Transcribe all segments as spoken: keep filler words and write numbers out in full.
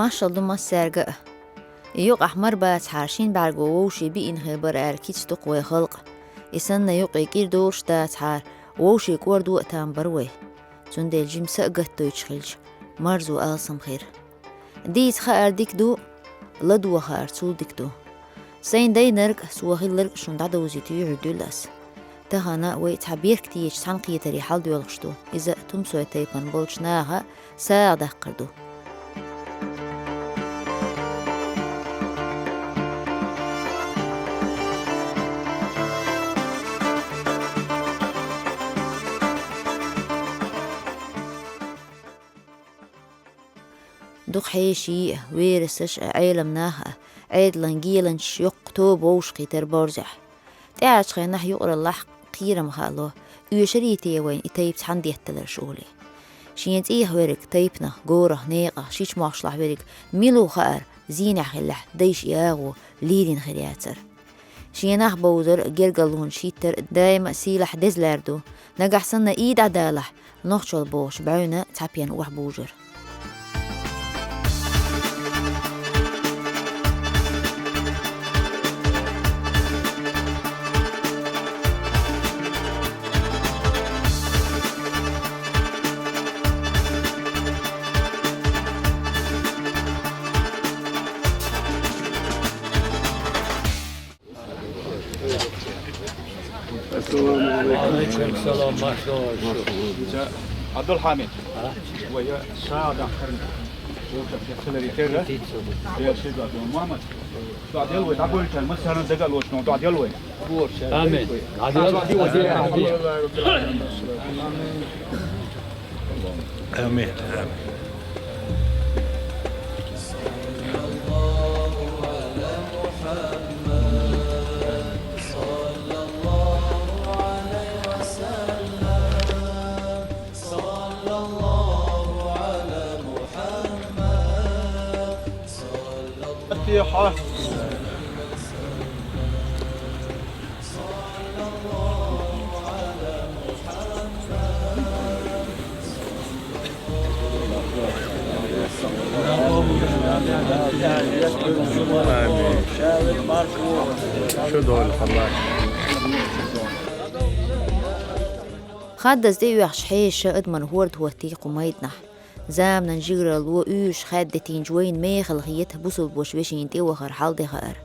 Маршалла ду массаьрга а. Юкъахь мара бацахьара шина бӀаьрго вовшийн биъна хир бара аьлла кица ду-кх вай халкъ. И санна юкъе кӀира долуш дацахьара вовшийн кӀордо а там бара вай. Цундела жима са а гатдойтуш хилча, марзо алсам хир. Дийца хаар дика ду, ладогӀа хаар цул дика ду. Сайн дайнарг а, со хилларг а шуна дӀадовзийта юьхьар дуьллу ас. Тахана вай цхьа беркатечу цхьаьнакхетаре хьаладоьлхуш ду, иза Тумсой тайпана болчу наха сагӀа даккхар ду. Дукха хьеший а, верасаш а, Ӏелам нах а, Ӏедалан геланчаш йоккха тоба вовшахкхийтар борзехь. ТӀаьхьарчу хенахь юкъараллехь кхерам хаало, оьшурий те вайна и тайпа цхьаьна детталарш олий. Шен цӀийх верг тайпанах, горах, некъах, шича мохкашлахь верг мила ву хаьара, зийнехь хиллехь, дайша и агӀо лелийна хир яцара. Шен нах бовзар а, гергарлонаш хӀиттар а даима а сийлахь деза лаьр ду. Нагахь санна и дӀадалахь, нохчалла бохуш бӀаьвна цхьа пен охьабужар. Ассаламу алейкум. Алейкум салам, маршалла. Абдулхамид. А? Вай, я сагӀа даккхар. Вай, я хилари терра. Я шега, Мухаммад. Дуьхьа дел вай, дӀагойтар, массарна дага а лоцуш, дуьхьа дел вай. Амин. Амин. Амин. الفاتحة. Шу долу халла. Хаддаза тӀеоьхуш хьеша адаман хӀорда хӀоттий кху майданахь. Заманан жигаралло уьйраш хаьдда тинчу вайна мехала хета бусулбош вешина тӀевахар хьал де хаар.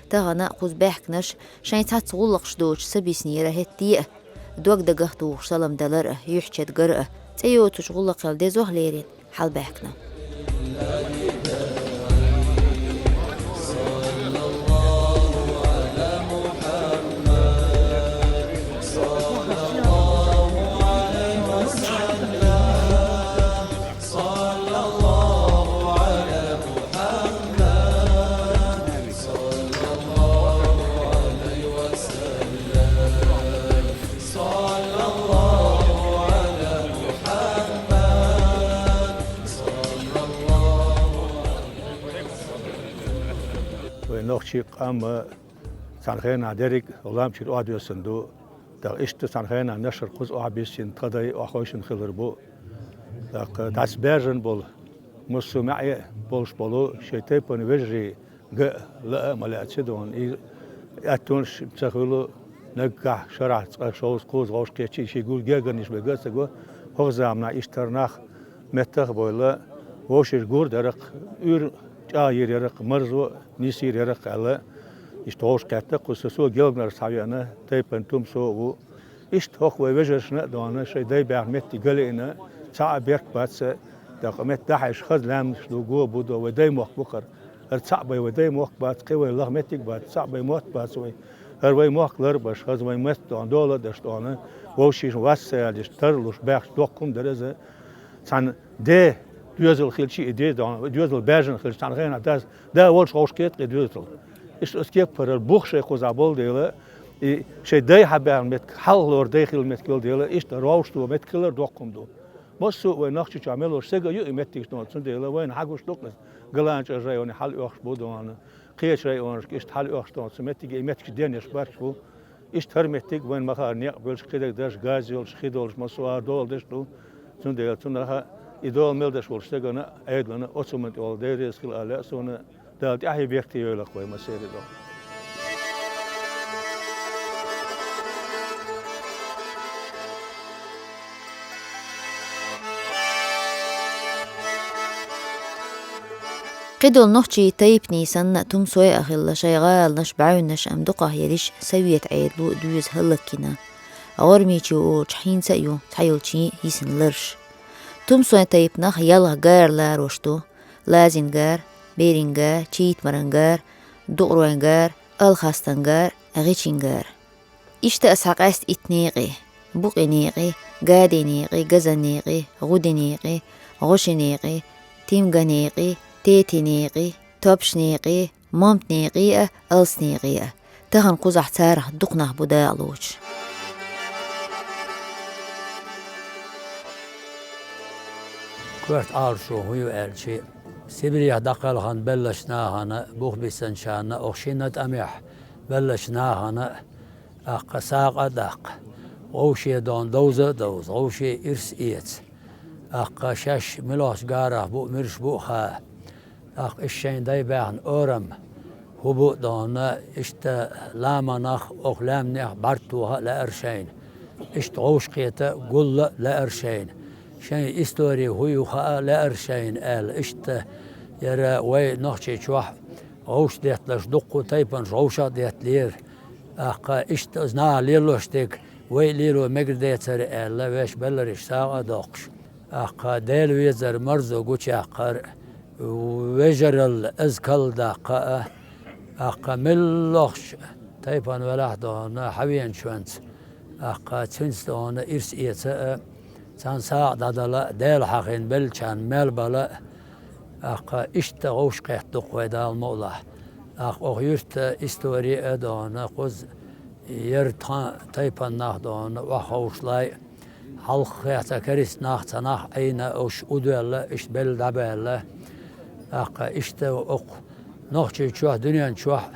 Тахана кхуза баьхкинарш шайн цхьацца гӀуллакхаш доцуш ца биснера хӀетте а, дог дагах тухуш салам далар а, юьхь чед гар а, цӀе йоцучу гӀуллакхел дезох лерина хьал баьхкина. Вай нохчий къам цхьана хенахь дерриг а лампачуьра охьадоьссина ду. ТӀаккха иштта цхьана хенахь нашхара кхуза охьабиссина тхан дай охьахевшина хилар бу. ТӀаккха дӀасабаьржина болу, массо а маьӀе а болуш болу шайн тайпана вежарий ган а, лаа а ма лаьа ца дуьйна. И аьттонаш ца хуьлу, наггахь, шарахь цкъа шовзткъа кхузткъа вовшах кхеччи ши гур гергарниш бен ган а ца го, хӀокху заманахь иштта хӀара нах меттах а бевлла, вовшийн гур дарах, уьйр чӀагӀйийр ярах, марзо а нисйийр ярах аьлла, иштта вовшахкхетта кхуза со гелганарш схьавеана, тайпана Тумсо а ву. Иштта хӀокху вай вежаршна а дуьйна, шайн дай баьхна меттиг галиъна, цхьа а берк бац, тӀаккха метта дӀахьаьжча хаза лаьмнаш ду, го бу до, вай дай мохк бу хӀара. ХӀара цхьаъ бен вай дай мохк бац, кхин вай лаха меттиг бац, цхьаъ бен мотт бац вай. ХӀара вай мохк лар а беш, хаза вайн меттан тӀехь дола а деш тӀехь, вовшийн вац ца яьлча, тарлуш баьхча доккха хӀума дара иза. Цхьана де доьзал хилча и де, доьзал баьржина хилча, цхьана хенахь дас, да волчу вовшахкхетта и доьзал. Иштта оцу кепара бух шайн кхузахь болу дела, и шайн дай хьабаьхна меттиг, хьалхалора дай хилла меттиг йолу дела, иштта вовшахто меттиг хилар доккха хӀума ду. Массо а вай Нохчийчохь мел волуш стага а ю и меттигаш тӀехь, цундела вайна хьагуш ду-кх иза. Галанча районе хьалаоьхуш бу дуьйна. Кхечу районашка иштта хьалаоьхуш долу цу меттиге, и меттигаш денъеш барт бу. Иштта хӀара меттиг вайна ма-хаара некъ бевлча, кхидерг даш, газ йолуш, хи долуш, массо а дола деш ду. Цундела цунах а И дола мел деш волчу стагана, Ӏедална оцу хӀуманна тӀехула Дела реза хила ала лаьа суна, Дала тӀаьхье беркате йойла-кх вай массеран а. Кхидолу нохчийн тайпанийн санна, Тумсой а хилла, шайн гӀаланаш, бӀаьвнаш, амма дукхахъярш Совет Ӏедало доьза хӀаллакйина. ГӀормичо олучу хӀинца а ю цхьайолчийн йисина ларш. Тумсой тайпанах ялх гар ларош ду: Лазин гар, Берин гар, Чийтмаран гар, Дукъройн гар, Алхастан гар, ГӀичин гар. Иштта а схьакъаьста итт некъий: Букъин некъий, Гадин некъий, Газан некъий, ГӀудин некъий, ГӀошин некъий, Тимган некъий, Тетин некъий, Тобшин некъий, Момтан некъий а, Алсин некъий а. Тахана кхузахь царах дукха нах бу дакъалоцуш. Коьрта Ӏалашо хӀун ю аьлча, Сибрех дӀакхелхина беллачу нахана, бух биссинчарна, оха шина тӀамехь беллачу нахана, тӀаккха сагӀа а даккха, вовше дона довза а довза, вовше ирс а эца, тӀаккха шаьш муьлхачу гарах бу, муьрш бу а хаьа, тӀаккха иштта шайн дай баьхна орам хӀун бу а дона, иштта ламанах, оха лаьмнех бӀаьрг тоха а лаьара шайна, иштта вовшахкхета а, гулла а лаьара шайна, шайн истори хӀун ю хаа а лаьара шайна аьлла, иштта яра вай Нохчийчохь вовшах детталаш дуккха а тайпанаш вовшах а детталера. ТӀаккха иштта иза наха лелош дерг вай а лело мегар дацара аьлла, вешан белларш сагӀа а доккхуш, тӀаккха Дела везар марзо гучуяккхар, вежаралла иза калдаккха а, тӀаккха муьлххачу тайпана велахь а дона хьавеначуьнца, тӀаккха цуьнца дона ирс эца а, царна сагӀа дӀадала а, Дела хьахийна беллачарна мел бала а, тӀаккха иштта вовшахкхетта ду-кх вай, Дала мукъ лахь. ТӀаккха оха юьртан истори а дона кхуза, яра тхан тайпана нах дона охьаховшалой, хьалха хеца керста нах, цхьа нах Ӏийна, уьш удоьлла, иштта белла дӀабаьлла. ТӀаккха иштта оха Нохчийчохь, дуьнен чохь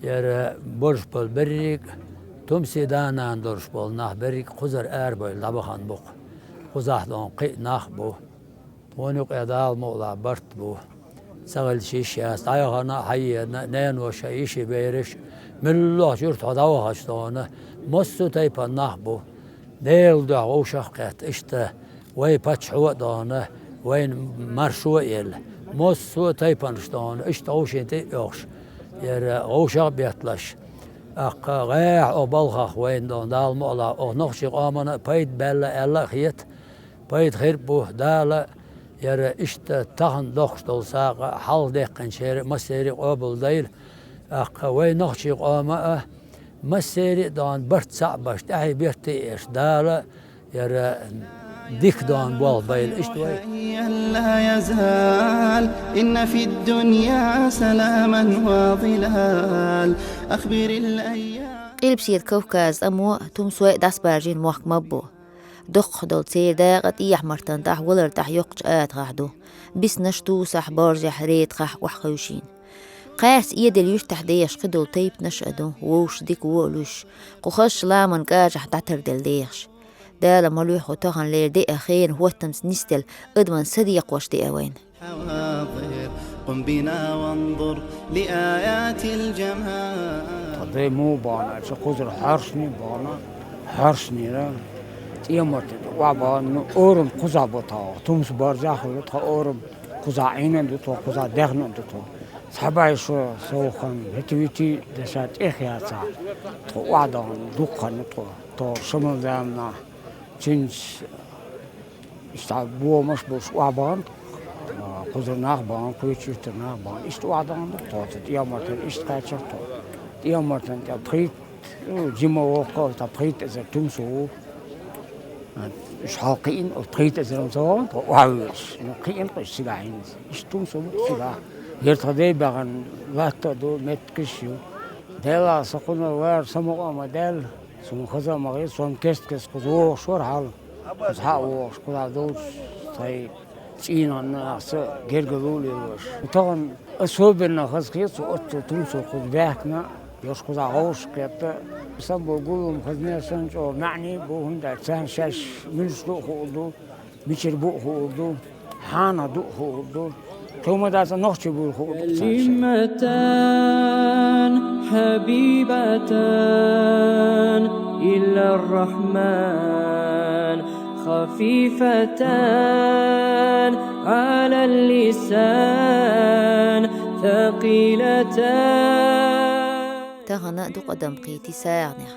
яра болуш болу берриг а, Тумсин да-нана долуш болу нах берриг а кхузара арабевлла дӀабахана бу-кх. Кхузахь дона кхин а нах бу. Тхуна юкъахь, Дала мукъ лахь, барт бу. Ца хилча йиш яц, дӀаяхана а, хьаеана а, ненан ваша, йиши, бераш а, муьлххачу юьрта хьо дӀавахча дона, массо а тайпана нах бу. Делан дуьхьа вовшах а кхетта, иштта вай паччахьо а дона, вайна маршо а елла, массо а тайпанаш дона, иштта вовшийн тӀе а оьхуш, яра вовшах а бетталаш. ТӀаккха гӀехьа оха балхах вайна дона, Дала мукъ лахь, оха нохчийн къомана а пайда баьлла аьлла а хета, пайда хир а бу. Дала яра иштта тахана доккхуш долу сагӀа а, хьалха даьккхинчеран а массеран а къобалдойла. ТӀаккха вай нохчийн къоман а массеран а дона барт цхьаъ беш, тӀаьхье беркате а еш, Дала яра дика дона болх бойла. Иштта вай. لا يزال إن في الدنيا سلاما وظلال. أخبر الأيام. Къилбаседа Кавказан тӀамо Тумсой а дӀасабаржийна мохк ма бу. Доккхах долу церан дакъа тӀехьа-мартан тӀехь, валар тӀехь йоккхачу атагӀахь ду. Биснаш тӀехь, борзех, ретахь охьахевшина. Кхаьрца Эдалан юьртахь дехаш кхидолу тайпанаш а ду, вовшах дика вон а луьйш. Кху хазачу ламан кӀажахь дӀатарделла дехаш. Дала ма луьйхьа, таханлера деа хенан хӀоттамца нисделла адаман са декхош деа вайна. حواضر، قم بنا وانظر لآيات الجمال. Тхан дай муха бахана аьлча, кхузара хьоршний бахана, хьоршнера тӀематан тӀе охьабахана, ну, орам кхузахь бу тхан, Тумса борзех а хилла тхан орам, кхузахь Ӏийна а ду тхо, кхузахь даьхна а ду тхо. Цхьа бӀе шо совгӀатна хӀета-вита дешан тӀех яцахь, тхо охьадахана дукха хан ю тхо, тхо Шамалдамнахь, цуьнца Иштта бохамаш болуш охьабахана, а, кхузара нах бахана, кхечу юьртара нах бахана. Иштта охьадахана тхо цу тӀематан, иштта кхаьчча тхо. ТӀематан тӀе пхийтта, ну, жима воккха, тӀе пхийтта эзар тумсо ву. А, уьш хьалакхиъна, оцу пхийтта эзаран ца вахана тхо охьавоьдуш. Ну, кхиъна тхо уьш цигахь хӀинца. Иштта тумсо бу цигахь. ХӀара тхан дай бахана латта а ду, меттигаш а ю. Делахь, сан кхунна лара самукъа а ма даьлла. Суна хаза а ма хета, сон кест-кеста кхуза вогӀуш вара хьал. Кхуза хьа а вогӀуш, кхузахь долчу тхайн цӀийнан нахаца гергарло а лелош. Тахана особенно хазахета со оццул тумсо кхуза баьхкина, ерш кхузахь вовшахкхетта. Сан болу гулам хазне санна чӀогӀа маьӀне а бу, хӀунда аьлча царна шаьш муьлш ду а хуур ду, мичара бу а хуур ду. Хьанах дуъ хуур ду, товма дац нохчий бур хуур ду царна. كلمتان حبيبتان إلى الرحمن، خفيفتان على اللسان، ثقيلتان. Тахана дукха адам кхийти сагӀанех.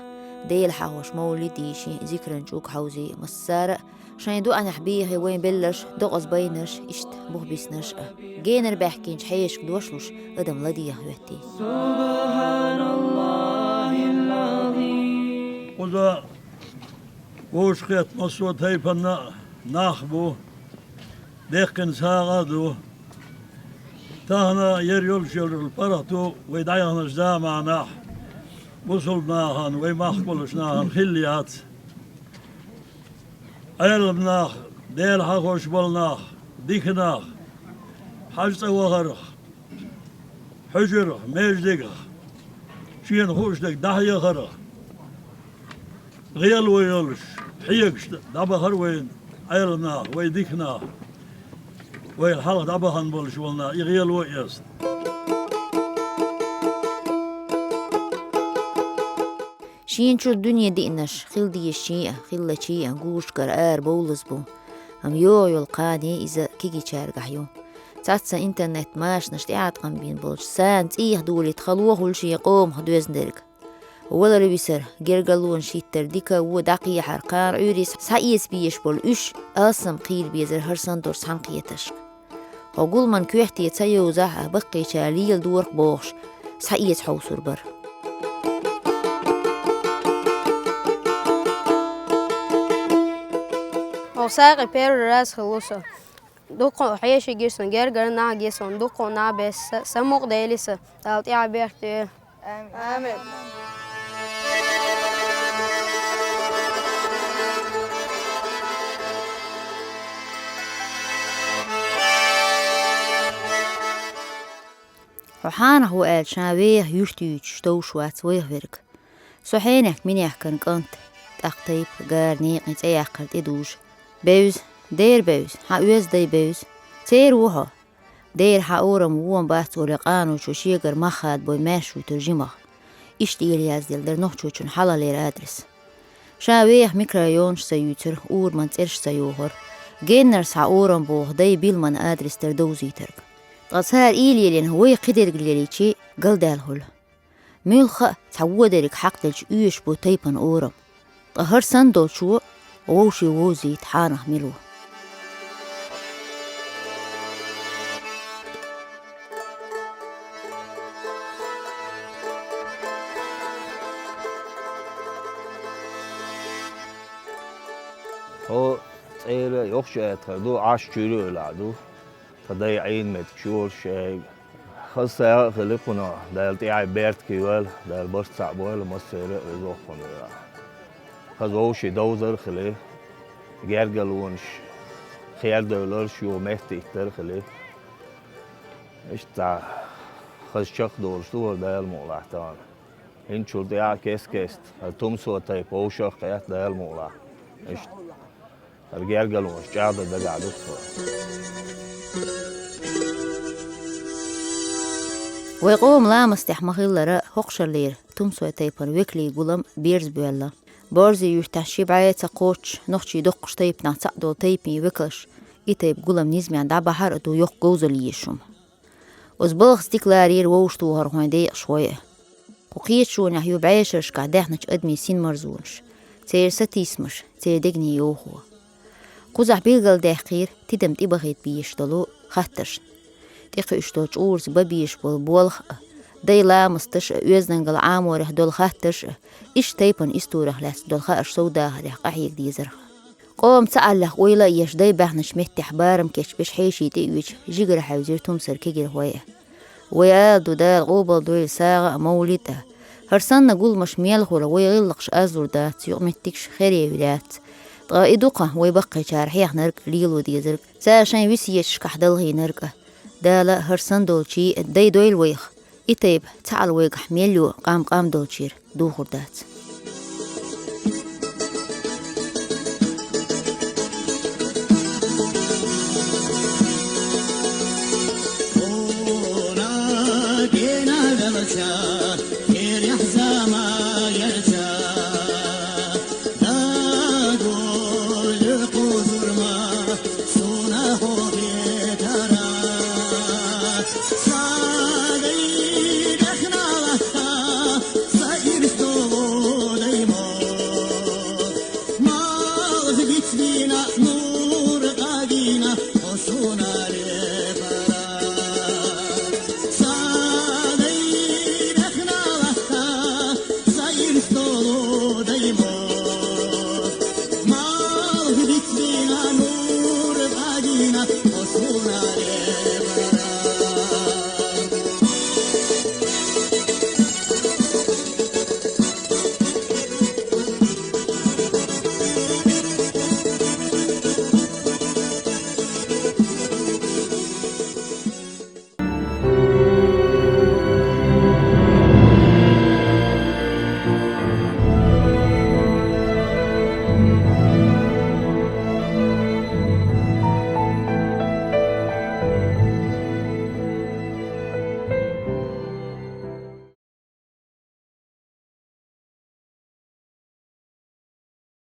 Дела хьахош мовлид дийши, зикран чӀуг хьовзи, массара а шайн дуӀанехь бийхи вайн белларш, докъаза байнарш, иштта бух биснарш а. Генара баьхкинчу хьешашка дошлуш, адам ладийгӀа хӀоьттий. سبحان الله العظيم. Кхуза вовшахкхетта массо а тайпанна а нах бу, деккхина сагӀа а ду. Тахана яра йолуш йолу паргӀат ву вай дӀаяханчу заманахь бусулба нахана, вай махка болчу нахана хилла яц. Ӏелам нах, Дела хьахош болу нах, дика нах, хьажа цӀа вахарх, хьуьжарх, междигах, шена хууш дерг дӀахьехарх, гӀело йолуш, хьегаш дӀабахара вайн Ӏелам нах, вай дика нах, вайна хьалха дӀабахана болуш болу нах, и гӀело а эцна. Шена чуьра дуьне диънарш, хила дезаш шен а, хиллачий а, гушкара ара бовлаза бу. Амма йогӀу йолу кхане иза кегийчаьргахь ю. Цхьацца интернет-машанаш тӀеӀаткъам бина болчу царна цӀийх долийта хало хуьлу шен къомах доьзна дерг. Валар-висар, гергарлонаш хӀиттар, дика а, вон а дӀакхехьар, кхана Ӏуьйре схьаэца безаш болу уьш алсам кхийла безара хӀара санна долчу цхьаьнакхеташка. Хьо гуламан коьрте ца йовзахь а, баккхийчара леладора-кх бохуш, схьаэца хьовсур бара. Оха сагӀи первый раз хилла со. Дуккха хьеший гира сан, гергара нах гира сан, дуккха нах бесса, са мукъа дели сан, Дала тӀаьхьа беркате. Амин. Амин. Хьо хьанах ву аьлча, ша веха юьртуьйтуш товш вац вайх верг. Со хьенех-минехкан кӀант, тӀаккха тайпа гара некъий цӀе яккхар тӀедужу. Бевза, дера бевза, хьан оьзда дай бевза. Церан ву хьо. Дера хьан орам вон бац олий къаночо шегара мах хадабой маьрша вуьтура жимах. Иштта эла яздина дара нохчочун хьалхалера адрес. Ша веха микрорайонаш ца юьйцура, ураман цӀераш ца йохура. Геннара схьа орам боху дай Билман адрес дара довзийтарг. Ткъа цара уьйла еллина вай кхидерг лелийчи галдаьлла хуьлу. Муьлхха а цхьа вон дерг хьакхделча оьшуш бу тайпана орам. Ткъа хӀара санна долчо вовшийн вовзийта хьанах мила ву. Хьо цӀера йоккхачу аьттехь ду, Ӏаш чуьра а ду. Тхан дай Ӏийна меттигаш йолуш шайга. Хаза сагӀа а хили кхуна, Дала тӀаьхье беркате йойла, Дала барт цхьаъ бойла массеран а везох кхуна вера. Хаза вовшийн довзар а хили, гергарлонаш, хердевларш юха меттахӀиттар а хили. Иштта хаза чекхдолуш ду хӀара Дала мукъалахь тахана. ХӀинцачул тӀаьхьа кест-кеста хӀара Тумсо тайпа вовшах а кхетта Дала мукъалахь. Иштта. ХӀара гергарлонаш чӀагӀдан дагахь ду тхо. Вай къоман ламастехь ма-хиллара, хӀокху шарлера Тумсой тайпана векалийн гулам берза боьлла. Борзи-Юьртахь ши бӀе ца кхоччуш нохчийн доккхачу тайпанех цхьаъ долу тайпанийн векалш и тайпа гулам низамехь дӀабахьар а ду йоккха говзалла езаш хӀума. Оцу балхаца дика ларийра вовшахтохархойн декъашхой а. Кху кхеташонехь ю бӀешерашкахь даьхначу адамийн синмарзонаш, церан сатийсамаш, церан дегнийн йовхо. Кхузахь билгалдаьккхира тидам тӀебахийта безаш долу хаттаршна, тӀекхуьуш долу чкъурца бан безаш болу болх а, дай ламасташ а, оьздангалла Ӏаморех долу хаттарш а, иштта тайпана историях лаьцна долу хаарш совдахарех къахьега дезарх. Къоман цхьааллех ойла а еш, дай баьхначу меттехь барам кечбеш хьеший тӀеоьцуш жигара хьаьвзира Тумсара кегирхой а. Вай ала ду, Дала къобалдойла сагӀа а, мовлид а. ХӀара санна гуламаш мел хуьлу, вай гӀиллакхаш азлур дац, юкъаметтигаш хере вуьряц. Ткъа и ду-кх вай баккхийчара хьехнарг а, лело дезарг а, цара шайн весеташкахь далхийнарг а. Дала хӀара санна долчий а, дай дойла вайх, и тайпа цхьаалла вайгахь мел йо къам-къам долчуьра духур дац.